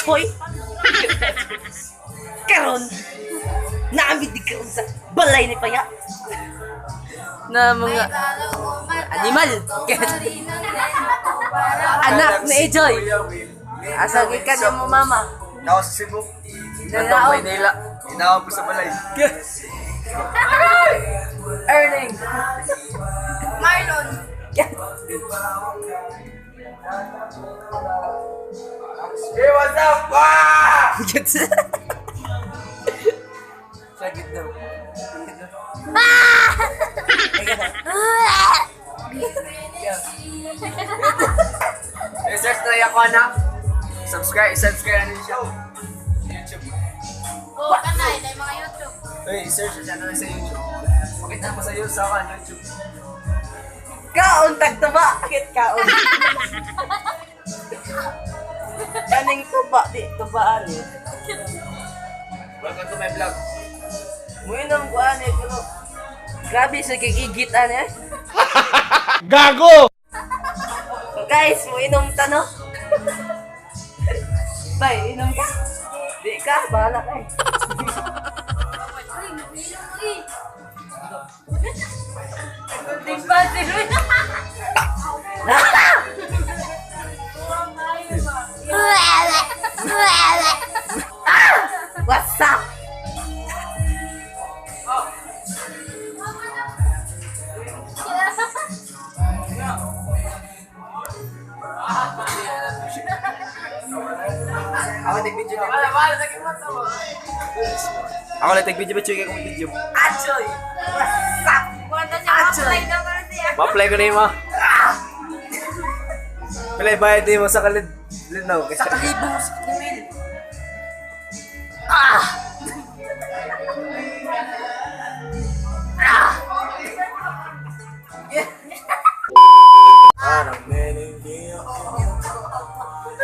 Achoy. Karon, naamid di karon sa balay ni Paya. Na mga animal. Anak ni Ejoy. Asa gikan mo, mama? Nako sa Cebu. Nanaog. Nanaog Maynila. Inawa po sa balay. Earning. Marlon. Hey, what's up? Ah! Sakit daw. Eh, search na ako na. Subscribe, subscribe na siya. YouTube. Oh, kanay, dahil mga YouTube. Hey, search siya na lang sa YouTube. Pakita mo sa iyo sa akin, YouTube. Kaon tagtuba. Akit kaon. Kaning tuba di tuba ani. Welcome to my vlog. Muinom ko ani pero grabe sa kikigit ani. Eh. Gago! So guys, muinom ta no. Bay, inom ka. Di ka, bahala ka eh. Uy, mahilong eh. Kunting pa, What's up? Ako take video na. Ako lang take video ba chuy kung video. Achoy! What's up? Achoy! Ma-apply ko na yung mga. Pila bayad din mo sa kalid. Linaw. Sa kalibo, sa kimil. Ah!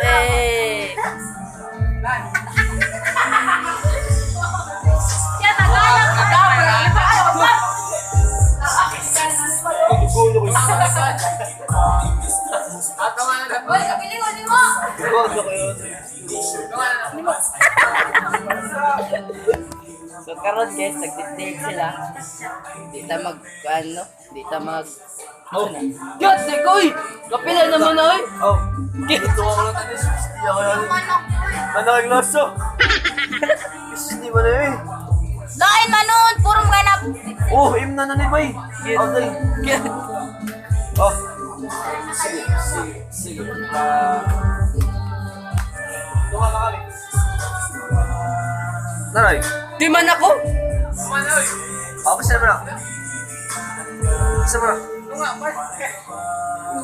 Eh! Siya, Tagalog. Tagalog. Uy, kapilingon ni mo! So karon guys, nagdate sila. Di ta mag ano, di ta mag. Oh. Gat, di ko oy. Kapila naman na oy. Oh. Ito ako lang tayo. Di ako lang. Manok. Manok ang loso. Hindi mo na eh. Lain manon, puro mga na. Oh, im na na ni bay. Oh, day. Gat. Oh. Sige, sige, sige. Tunga ka kami. Naray. Di man ako. Ako sa mo na. Sa mo na. Tunga, par.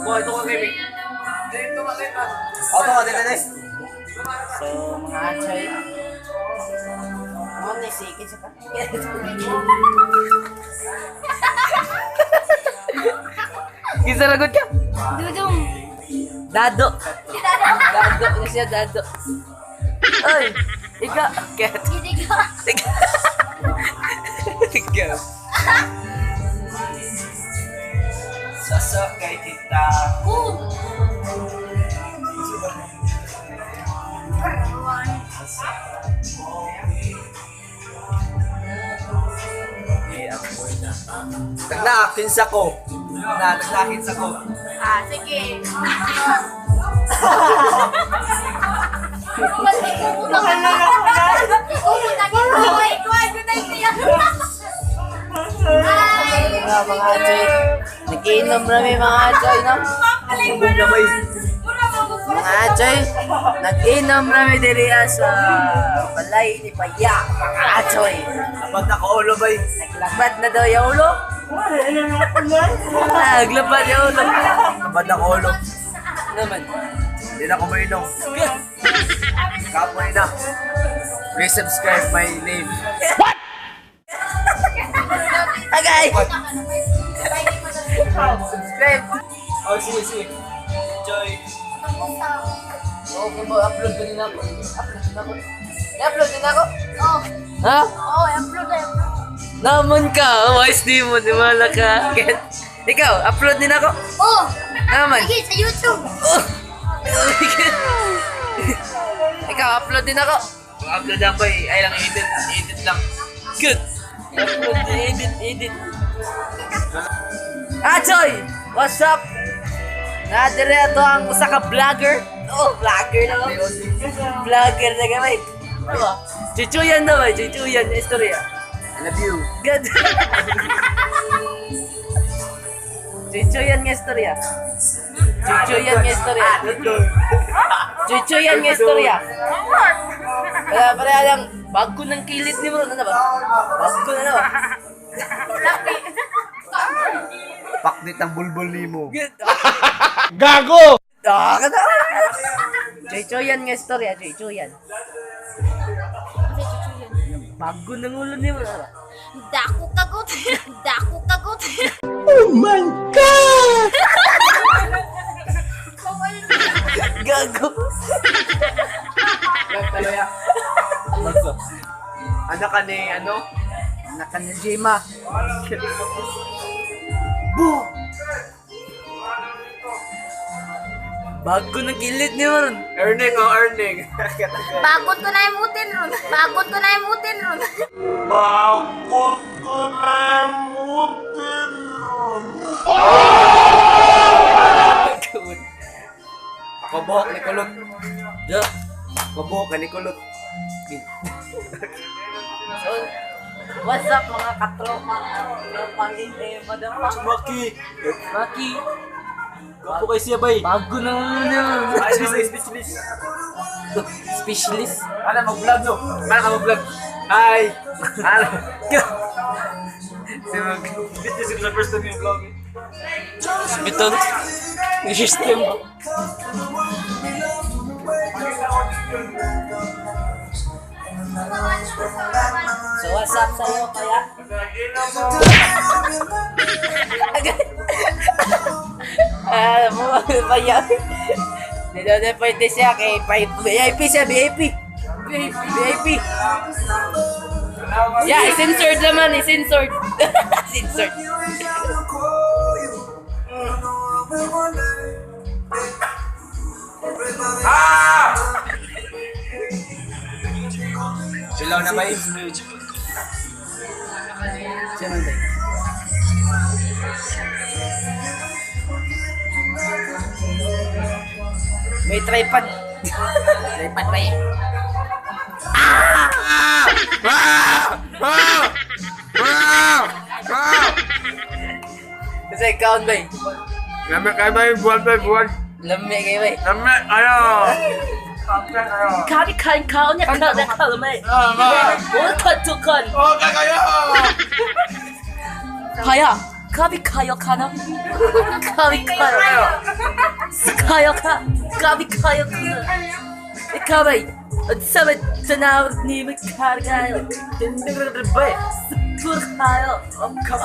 Boy, tunga kay Mick. Tunga kay pa. Oh, tunga dito dito. So mga achoy. Mo ni sige sa pa. Gisaragot ka? Dudong. Dado. Dado na siya, dado. Oy, ika, ket. Hindi ko. Ika. Ika. Sasakay kita. Oh. Nagnaakin sa ko. Na, nagnaakin sa ko. Ah, sige. Mga mga achoy. Nag-iinom rami mga achoy, no? Bubog na bay. Mga achoy, nag-inom rami diri ah, sa balay ni Paya, mga achoy. Abad na ko ulo bay. Naglabat na daw yung ulo. Ah, Naglabat yung ulo. Abad na ko ulo. Naman. Hindi na ako mainom. Kapoy na. Please subscribe my name. Agay! Subscribe. Oh, sige, sige. Enjoy. Okay mo, upload pa din ako. Upload din ako. I-upload din ako. Oh, Ha? oh, upload na, upload. Naman ka, wise di mo, di mala ka. Get. Ikaw, upload din ako. Oh, Naman. sige, sa YouTube. Oh. Ikaw, upload din ako. Upload ako eh. Ay lang, edit. Edit lang. Good. Upload, edit, edit. Ah, Choy! What's up? Nadire ito ang usa ka vlogger. Oh, vlogger na ba? Vlogger na gamay. Ano ba? Chuchuyan na ba? Chuchuyan yung istorya. I love you. Good. Chuchuyan nga istorya. Chuchuyan nga istorya. Chuchuyan nga istorya. Kaya pareha lang, bago ng kilit ni bro. Ano ba? Bago na ba? Paknit ang bulbul nimo. Good. Gago! Ah, kada. Chuchuyan nga istorya, chuchuyan. Kasi chuchuyan. Bago ng ulo ni bro. Ano ba? Dako kagot. Dako kagot. Gago. Anak ka ni ano? Anak ka ni Jima. Boom! Bago ng kilit ni Maron. Earning oh, earning. Bagot ko na imutin ron. Bagot ko na imutin ron. Ako buhok ni Kulot. Yeah. Ako buhok ni Kulot. So, what's up mga katropa? Tropang hindi, madam. Maki. Maki. Gapo kay siya bay. Bago ng ulo ni Maron. Ay, speechless, speechless. Speechless. Ano, mag-vlog no? Ano ka mag-vlog? Hi! Ano? Si mag... This is the first time yung vlog eh. Ito. System. So what's up sa'yo kaya? Ah, mo ba yan? Dito na pwede siya kay VIP siya, VIP. VIP. Yeah, i-censored naman, i-censored. Censored. Silaw na ba eh? Siya man ba? May tripod. Tripod ba eh? Kasi count ba eh? Lami kayo ba yung buwan by buwan? Lami kayo ba eh? Lami kayo! 卡你看卡你看你看了没？我看就看。 Okay kayo! 卡呀，卡比卡要卡呢？卡比卡呀，是卡要卡，卡比卡要卡。你卡呗，什么在那你们卡的卡哟？是卡哟，我卡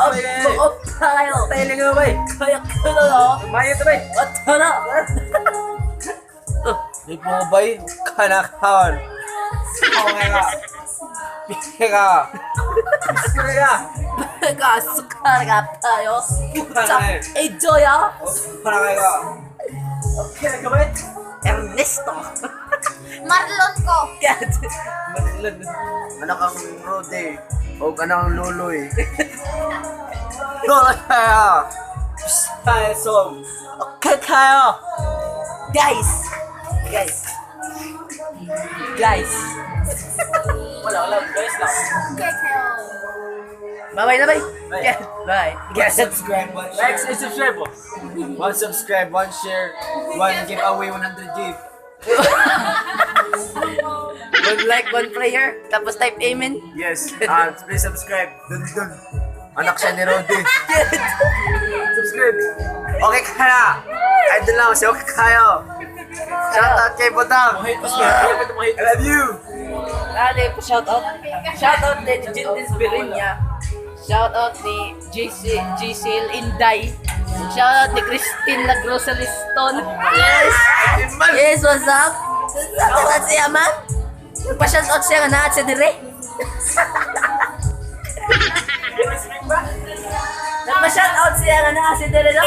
我卡哟， Tayo nga ba eh? 卡呀卡了， Mayo to ba eh? 我疼了。 Di po ba eh? Kanakaon. Okay ka. Pika ka. Pika ka. 个是卡个卡哟，哎这呀 Parang kayo. Okay ka ba eh? ，Ernesto。 Marlon ko. God. Anak ang Rode. O anak ang Loloy. Loloy kayo. Tayo som. Okay kayo. Guys. Guys. Guys. Wala, wala. Guys lang. Okay, kayo. Bye-bye na bye. Bye. Bye. One subscribe, one share. Like and subscribe po. One subscribe, one share, one giveaway, 100 give. One like, one prayer. Tapos type amen. Yes. Please subscribe. Dun dun. Anak siya ni Rode. Subscribe. Okay kaya. Idol lang si okay kayo. Shout out kay Butang. I love you. Lale po shout out. Shout out ni Jitis Birinya. Shout out ni JC JCL Inday. Shout out ni Christine Lagrosaliston. Yes. Yes, what's up? Shout out siya, man. Pa-shout out siya nga naa siya dire. Nagpa-shout out siya nga naa siya dire, no?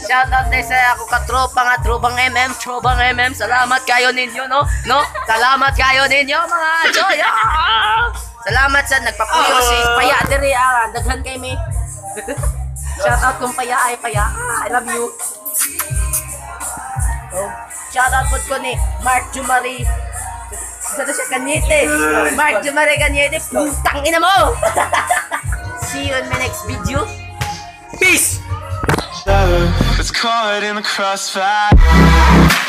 Shout out din sa ako katropa nga, tropang MM, tropang MM. Salamat kayo ninyo, no? No? Salamat kayo ninyo, mga choy. Ah! Salamat sa nagpapuyo si Paya diri ah, daghan kay mi. Shout out kung Paya ay Paya. Ah, I love you. Oh, shout out po ko ni Mark Jumari. Sa to siya Cañete. Mark Jumari Cañete. Putang ina mo. See you in my next video. Peace! It's caught in the crossfire.